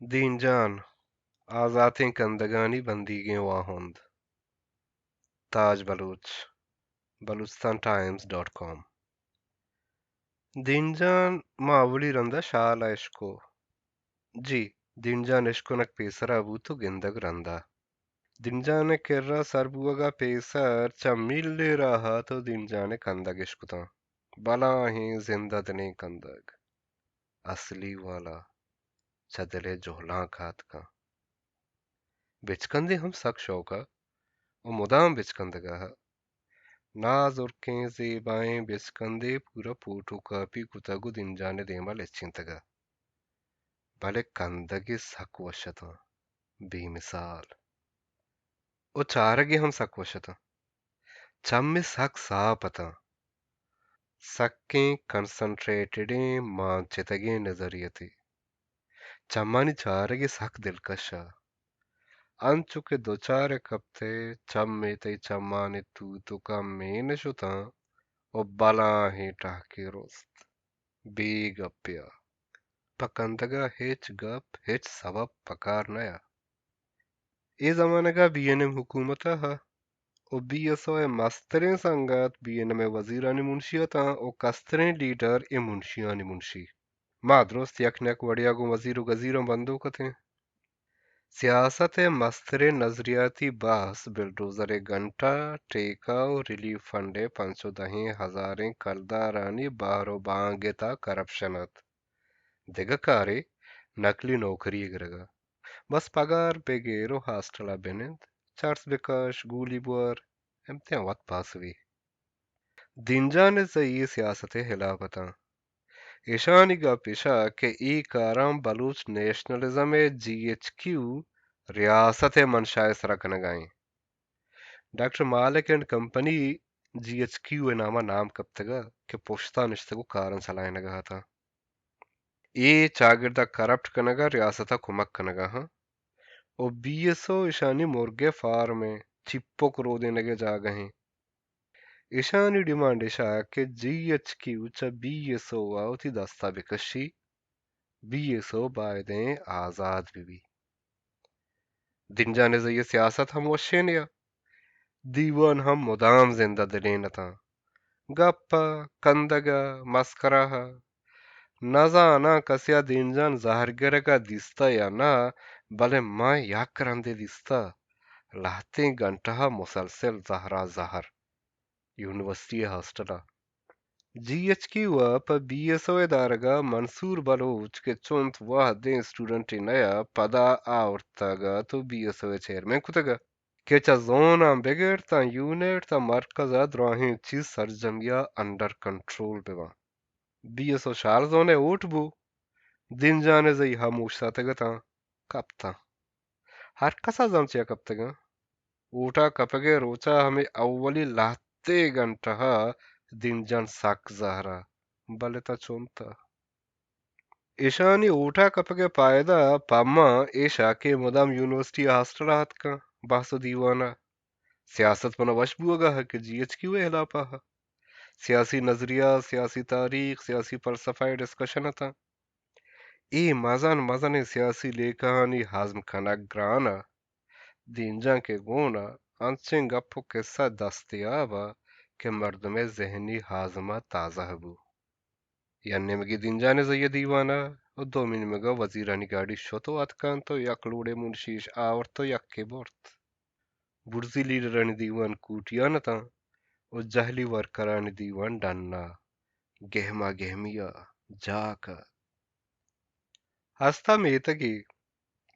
دین جان، آزاتیں کندگانی بندیگیں واہند۔ تاج بلوچ، بلوچستان ٹائمز ڈاٹ کام۔ دین جان، ما اولی رندا شال ء اشکو۔ جی، دین جان اشکنگ پیسرا بوت و گندگ رندا۔ دین جان ء کرا سر بوگا پیسر چہ میلے راہ ات و دین جان ء کندگ اشکتاں۔ بلاہیں زندہ دلیں کندگ۔ اصلی والا چہ دل ء جہلانک اتکاں۔ بچکندے ہم سک شوق ء و مدام بچکندگ ء۔ نازرکیں زیبائیں بچکندے پورا پوٹو کاپی کتگ و دین جان ء دیما لچینتگ ء۔ بلے کندگے سک وش اتاں، بے مثال۔ و چارگے ہم سک وش اتاں۔ چم ء سک ساپ اتاں۔ سکیں کنسنٹریٹڈیں مانچتگیں نظریتے۔ چمانی چارگ ء سک دلکش ء۔ انچو کہ دچار ء کپت ئے، چم ء تئی چمانی توتکاں مین شتاں و بلاہیں ٹہکے رست۔ بے گپے ء۔ پہ کندگ ء ہچ گپ، ہچ سبب پکار نہ ء۔ اے زمانگ ء بی این ایم حکومت ء و بی ایس او ء مستریں سنگت بی این ایم ء وزیرانی منشی اتاں و کستریں لیڈر اے منشیانی منشی۔ ما درست یک نہ یک وڑے ء گوں وزیر و گزیراں بندوک اتیں۔ سیاست ء مستریں نظریاتی بحث بلڈوزر ء گھنٹہ، ٹیکہ و ریلیف فنڈ ء پنچ و دہیں ہزاریں کلدارانی بہر و بانگ ء تہا کرپشن ات۔ دگہ کارے نقلی نوکری ء گرگ ء۔ بس پگار بگر و ہاسٹل ء بنند، چرس بکش، گولی بور، امتحان وت پاس بی۔ دین جان ء زئی سیاست ء ہلاپ اتاں۔ ایشانی گپ ایش ء کہ اے کاراں بلوچ نیشنلزم ء جی ایچ کیو ریاست ء منشا ء سرا کنگ ء ایں۔ Doctor Malik and company G H Q ء نام ء نام کپتگ ء کہ پشت ء نشتگ و کاراں چلائینگ ء اتاں۔ اے چاگرد ء کرپٹ کنگ ء ریاست ء کمک کنگ ء آں و بی ایس او ایشانی مرگ ء فارم ء چیپک رودینگ ء جاگہ ایں۔ ایشانی ڈیمانڈ ایش ء کہ جی ایچ کیو چہ بی ایس او ء وتی دست ء بکشی، بی ایس او بائدیں آزاد بہ بی۔ دین جان ء زئی ء سیاست ہم وشین ء دیوان ہم مدام زندہ دلین اتاں۔ گپ ء، کندگ ء، مسکرا ء۔ نزاناں کسے ء دین جان زہر گرگ ء دیستہ یا نہ، بلے من یک رندے دیستہ، لہتیں گھنٹہ ء مسلسل زہر ء زہر۔ یونیورسٹی ء ہاسٹل ء۔ جی ایچ کیو ء پہ بی ایس او ء دارگ ء منصور بلوچ کہ چنت وہدیں اسٹوڈنٹے نیا پدا آورتگ ات و بی ایس او ء چیئرمین کتگ ات کہ چہ زوناں بگر تاں یونٹ تاں مرکز ء دراہیں چیز سرجمی ء انڈر کنٹرول بہ باں۔ بی ایس او شال زون ء ووٹ بو، دین جان ء زئی ہاموش ساتگ اتاں۔ کپتاں۔ ہر کس ء زم چیا کپتگاں۔ ووٹا کپگے روچا ہمے اولی لہتے گھنٹہ ء دین جان سک زہرا، بلے تا چونتا۔ ایشانی ووٹا کپگے پائدہ پما ایشا کہ مدام یونیورسٹی ہاسٹل ء اتکاں، بحث و دیوانا۔ سیاست منا وش بوگا کہ جی ایچ کیو ء ہلاپا۔ سیاسی نظریہ، سیاسی تاریخ، سیاسی فلسفہ ء ڈسکشن اتاں۔ اے مزن مزنیں سیاسی لیکہانی ہضم کنگ گران ء۔ دینجان کہ گون ء انچیں گپ و کسہ دستیاب ء کہ مردم ء ذہنی ہاضمہ تازہ بو۔ یک نیمگے دینجان ء زئی ء دیوان ء و دومی نیمگ ء وزیرانی گاڑی شت و اتک انت و یک لوڑے منشیش آورت و یکے برت۔ برزی لیڈرانی دیوان کوٹیان اتاں و جہلی ورکرانی دیوان ڈن ء۔ گہما گہمی ء جاک ء۔ ہستا میتگے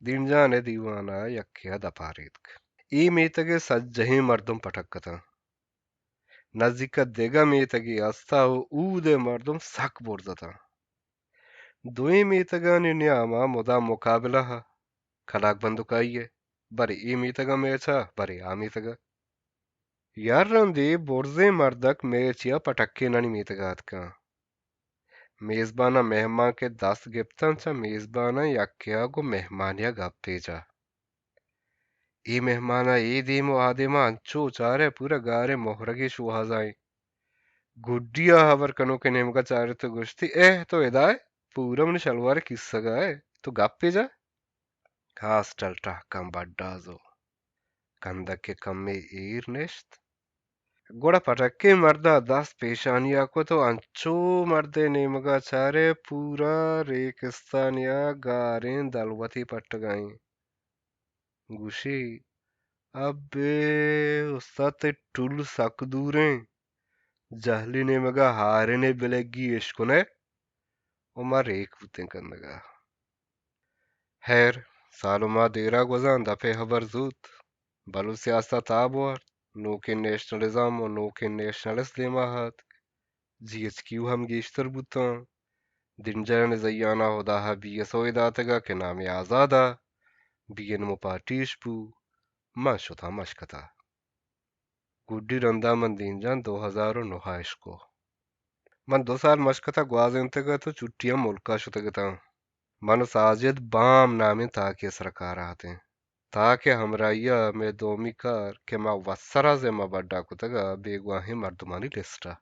دینجان ء دیوان ء یکے ء دپاریتک۔ اے میتگ ء سجہیں مردم پٹک اتاں۔ نزیک ء دگہ میتگے ہستا و اود ء مردم سک برز اتاں۔ دوئیں میتگانی نیام ء مدام مقابلہ ء۔ کلاگ بندوکائی ء، برے اے میتگ ء میچ ء، برے آ میتگ ء۔ یک رندے برزیں مردک میچے ء پٹکینانی میتگ ء اتکاں۔ میزباناں مہمان کہ دست گپتاں، چہ میزباناں یکے ء گوں مہمانے ء گپے جا۔ اے مہمان ء اے دیم و آ دیم ء انچو چارئے پورا گاریں مہرگے شوہازائیں۔ گڈی ء ہبر کنوکیں نیمگ ء چارت و گوشتی، اہ، تو ادا ئے؟ پورا منی شلوار ء کیسگ ء ئے۔ تو گپے جا؟ ہاسٹل ٹہکاں بڈاز و کندگ کہ کمے ایر نشت، گڑا پٹکیں مردا دست پیشانیا کت و انچو مردے نیمگا چارے پورا ریکستانیا گاریں دلوتے پٹگا ایں۔ گوشی، ابے استاد، تئی ٹل سک دوریں، جہلی نیمگا ہارنے بلگی اشکنئے۔ و ما ریک بوتیں کندگا۔ ہیر، سال و ماہ دیرا گوزان، دپے ہبر زوت۔ بلوچ سیاست ء تاب وارت، نوکیں نیشنلزم و نوکیں نیشنلسٹ دیما آتک۔ جی ایچ کیو ہم گیشتر بوتاں۔ دینجان ء زیانا ہداہا بی ایس او ء داتگا کہ نام آزادا، بی این ایم پارٹیش بو۔ من شتاں مشکتا۔ گڈی رندا من دینجان دو ہزار و نہ ء اشکو۔ من دو سال مشکتا گوازینتگ ات و چٹیاں ملکا شتگ اتاں۔ من و ساجد بام نامیں تاکے سرا کارا اتیں۔ تاکے ہمراہیا مئے دومی کار کہ ما وتسرا ذمہ بڈا کتگا بیگواہیں مردمانی لسٹا۔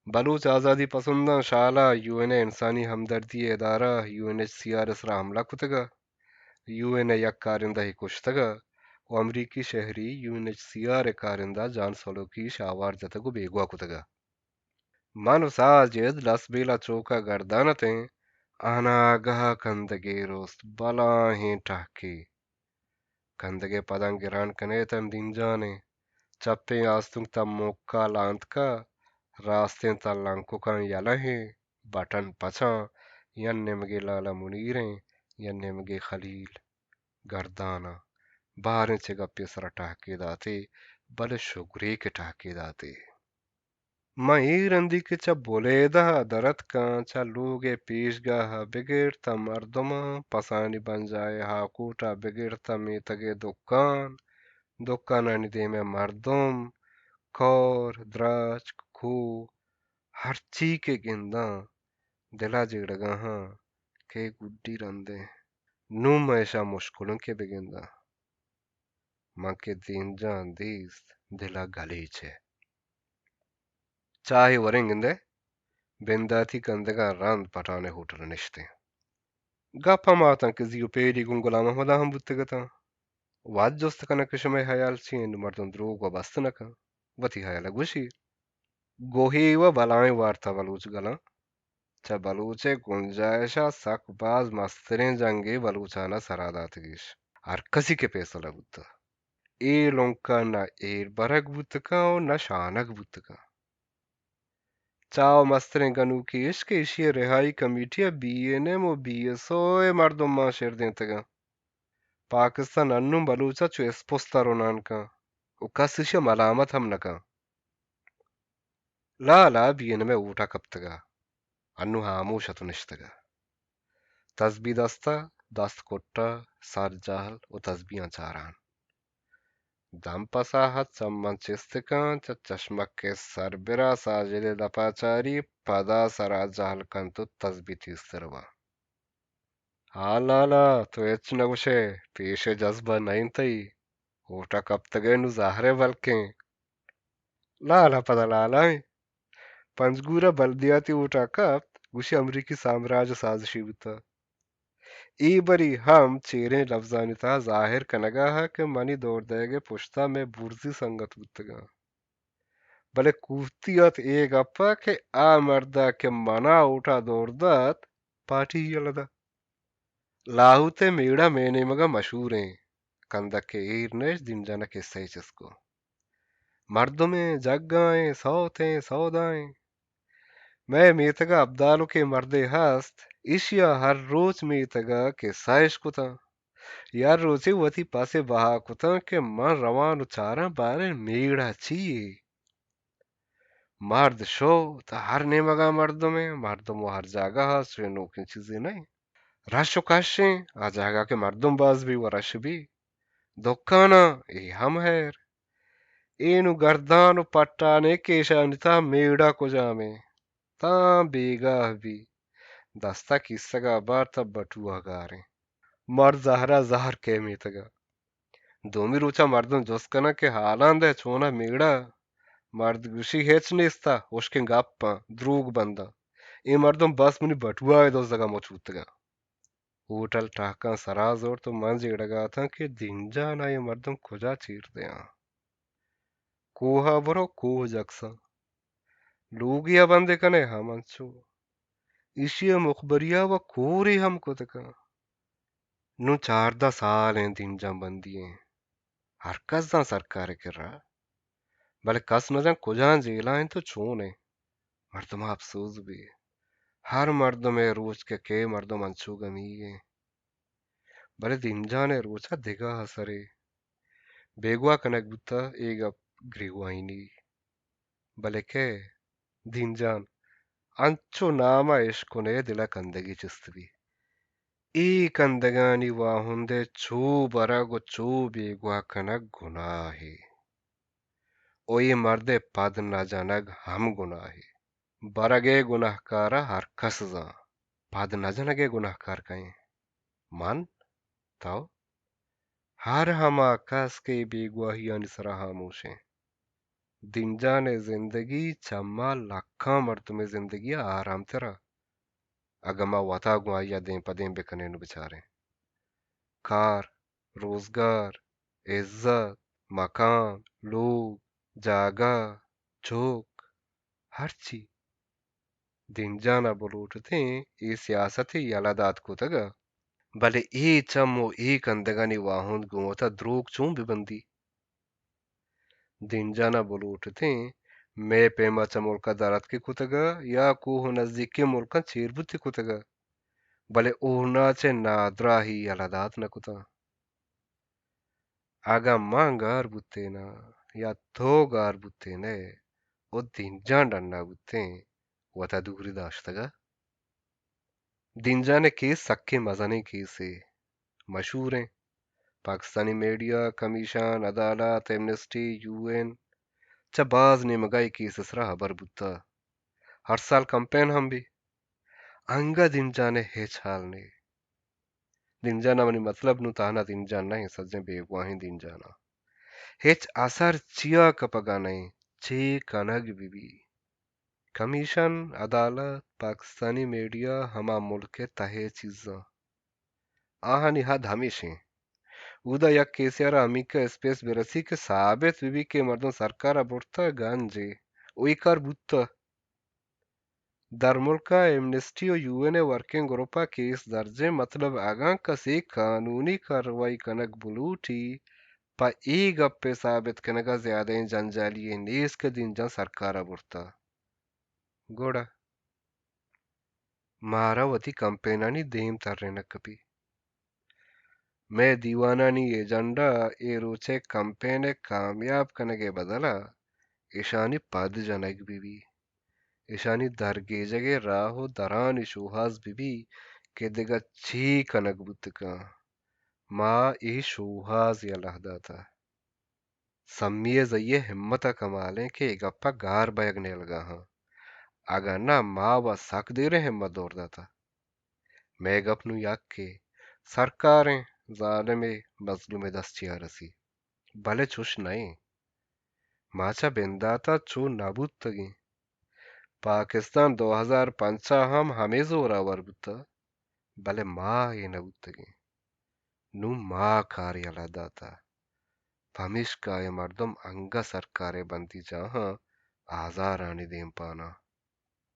بلوچ آزادی پسنداں شالا یو این ء انسانی ہمدردی ء ادارہ U N H C R ء سرا حملہ کتگ ء یو این ء یک کارندہ ء کشتگ ء و امریکی شہری U N H C R ء کارندہ جان سلوکیش آوار جتگ و بیگواہ کتگ ء من و ساجد لسبیلا چوکا گردان اتیں، اناگہ کندگے رست بلاہیں ٹہکے۔ کندگے پداں گران کنئے تاں دینجانیں، چپیں آستونک تاں موکا لانتکا، راستیں تاں لنککاں یلہیں، بٹن پچاں، یا نیمگے لالا منیریں، یا نیمگے خلیل۔ گرداناں باریں چہ گپے سرا ٹہکے داتے، بلے شگرے کہ ٹہکے داتے۔ من اے رندی کہ چہ بلیدہ ء در اتکاں، چہ لوگ ء پیشگاہ ء بگر تاں مردماں پسانی بنجاہ ء ہاکوٹ ء بگر تاں میتگ ء دکان، دکانانی دیم ء مردم، کار، درچک، کوہ، ہرچی کہ گنداں، دل ء جیڑگاہاں کہ گڈی رندیں۔ نوں من اشاں مشکلوں کہ بگنداں۔ من کہ دینجان دیست، دل ء گلیچ ء۔ چاہے وریں گندئے، بنداتی کندگاں رند پٹان ء ہوٹل ء نشتیں۔ گپ ہم آتاں کہ زی و پیری گوں غلام احمد ء ہم بوتگ اتاں۔ وت جست کناں کہ شمئے ہیال چی انت؟ مردم دروگ و بست نہ کن، وتی ہیال ء گوشی۔ گوہے و بلائیں وارتا بلوچ گلاں۔ چہ بلوچ ء گنجائش ء سک باز مستریں جنگے بلوچان ء سرا داتگیش۔ ہر کسی کہ پیسلہ بوتہ۔ اے لنکا نہ ایر برگ بوتکاں و نہ شانگ بوتکاں۔ چاو مستریں گنوکی اش کہ ایشی ء رہائی کمیٹی ء بی این ایم و بی ایس او ء مردماں شر دینتگاں۔ پاکستان انوں بلوچ ء چو اسپست ء رنان کن و کس ایشی ء ملامت ہم نہ کن۔ لالا بی این ایم ء ووٹ ء کپتگ ء انوں ہاموش ات و نشتگ ء۔ تسبی دست ء، دست کٹ ء، سر جہل و تسبیاں چاران۔ دم پساہت چماں چست کن، چہ چشمک ء سر برا ساجد ء دپا چاری، پدا سرا جہل کنت و تسبی تیزتر باں۔ ہا لالا، تو ہچ نہ گوشئے، پیش ء جذبہ نہ انت تئی۔ ووٹا کپتگئے نوں زہرئے بلکیں۔ لالا پدا لالا ایں۔ پنجگورا بلدیاتی ووٹا کپت، گوشی امریکی سامراج ء سازشی بوتہ۔ اے بری ہم چیریں لبزانی تہا زاہر کنگا ات کہ منی دور دئیگئے پشتا مئے برزی سنگت بوتگاں۔ بلے کوفتی ات اے گپا کہ آ مردا کہ منا ووٹا دور دات، پارٹی یلہ دات۔ لاہوت ء میڑا مئے نیمگا مشہوریں۔ کندک ء ایر نشت، دینجان ء کسہ ء چست کت۔ مردمیں جگائیں، سوتیں، سودائیں۔ مئے میتگ ء ابدالکیں مردے ہست، ایشی ء ہر روچ میتگ ء کسہ اش کتاں۔ یک روچے وتی پس ء بہا کتاں کہ من رواں و چاراں باریں میڑ ء چی یے۔ مرد شت، ہر نیمگا مردمیں، مردم و ہر جاگہ ہست، چوئے نوکیں چیزے نہ انت۔ رش و کش انت، آ جاگہ کہ مردم باز بی و رش بی۔ دکاناں، اے ہم ہیر۔ اے نوں گردان و پٹانے کہ ایشانی تہا میڑا کجام انت؟ تاں بیگاہ بی۔ دستا کیسگا بارتا بٹوا گاریں۔ مرد زہرا زہر کئے میتگا۔ دومی روچا مردم جست کناں کہ حالاں دئے چوناں میڑا؟ مرد گوشی ہچ نیستا، ہشکیں گپاں، دروگ بنداں۔ اے مردم بس منی بٹوا ء دزگا مچ بوتگاں۔ ہوٹل ٹاکاں سرا زرت و من جیڑگا اتاں کہ دینجان ء اے مردم کجا چیر دیاں۔ کوہ ء برو، کوہ جکساں۔ لوگی ء بندے کنے ہم انچو۔ ایشی ء مخبری ء و کوری ہم کتکاں۔ نوں چاردہ سال ایں دینجان بندی ایں۔ ہر کس زان سرکار ء کرا، بلے کس نہ زان کجام جیل ء انت و چون انت۔ مردم ء اپسوز بی۔ ہر مردم ء روچ کہ کئے مردم انچو گمی انت۔ بلے دینجان ء روچ ء دگہ اثرے۔ بیگواہ کنگ بوتہ اے گپ گریوائینی۔ بلے کئے؟ دینجان انچو نام ء اشکن ء دل ء کندگے چست بی۔ اے کندگانی واہند ء چو برگ و چو بیگواہ کنگ گناہے۔ و اے مرد ء پد نہ جنگ ہم گناہے۔ برگ ء گناہکار ء ہر کس زان، پد نہ جنگ ء گناہکار کئے؟ من؟ تو؟ ہر ہما کس کہ اے بیگواہیانی سرا ہاموش انت۔ دینجان ء زندگی چہ ما لکھاں مردم ء زندگی ء آرام تر ء۔ اگاں ما وتا گوں آئی ء دیم پہ دیم بکنیں و بچاریں۔ کار، روزگار، عزت، مکان، لوگ، جاگہ، چک، ہرچی۔ دینجان ء بلوٹتیں اے سیاست ء یلہ دات کتگ ء، بلے اے چم و اے کندگانی واہند گوں وتا دروگ چون بہ بندی؟ دینجان ء بلوٹتیں مئے پیما چہ ملک ء در اتک کتگ ء یا کوہ و نزیکیں ملکاں چیر بوت کتگ ء، بلے اورناچ ء نادراہی یلہ دات نہ کتاں۔ اگاں من گار بوتیناں یا تو گار بوتینئے و دینجان ڈنا بوتیں، وتا دوری داشتگ ء۔ دینجان ء کیس سکیں مزنیں کیسے، مشہوریں۔ پاکستانی میڈیا، کمیشن، عدالت، ایمنسٹی، یو این، چہ باز نیمگا اے کیس ء سرا ہبر بوتہ۔ ہر سال کمپین ہم بی۔ انگہ دینجان ء ہچ حال نے۔ دینجان ء منی مطلب نوں تہنا دینجان نہ انت، سجیں بیگواہیں دینجان ء۔ ہچ اثر چیا کپگا نہ انت، چے کنگ بہ بی؟ کمیشن، عدالت، پاکستانی میڈیا ہما ملک ء تہ ء چیزاں۔ آہانی حد ہمیش انت۔ اودا یک کیسے ء را ہمیکا اسپیس بہ رسی کہ ثابت بہ بی کہ مردم سرکار ء برتہ گنجے و اے کار بوتہ۔ درملک ء ایمنسٹی و یو این ء ورکنگ گروپ ء کیس درج انت، مطلب اگاں کسے قانونی کارروائی کنگ بلوٹی، پہ اے گپ ء ثابت کنگ ء زیادہیں جنجالی یے نیست کہ دینجان سرکار ء برتہ۔ گڑا مارا وتی کمپینانی دیم ترینگ کپی۔ مئے دیوانانی ایجنڈا اے روچ ء کمپین ء کامیاب کنگ ء بدل ء ایشانی پد جنگ بہ بی، ایشانی درگیجگ ء راہ و درانی شوہاز بہ بی کہ دگہ چی کنگ بوت کنت۔ ما اے شوہاز یلہ داتہ۔ سمی ء زئی ء ہمت ء کمال انت کہ اے گپ ء گار بئیگ نیلگا آں، اگاں نہ ما وت سک دیریں ہمت دور داتہ۔ مئے گپ نوں یکے، سرکاریں ظالمے مظلومے دست چیا رسی، بلے چوش نہ انت۔ ما چہ بندات ء چو نہ بوتگیں۔ پاکستان دو ہزار پنچ ء ہم ہمے زوراور بوتہ، بلے ما اے نہ بوتگیں۔ نوں ما کار یلہ داتہ۔ پمیشکا اے مردم انگہ سرکار ء بندیجاہاں آزارانی دیمپاناں۔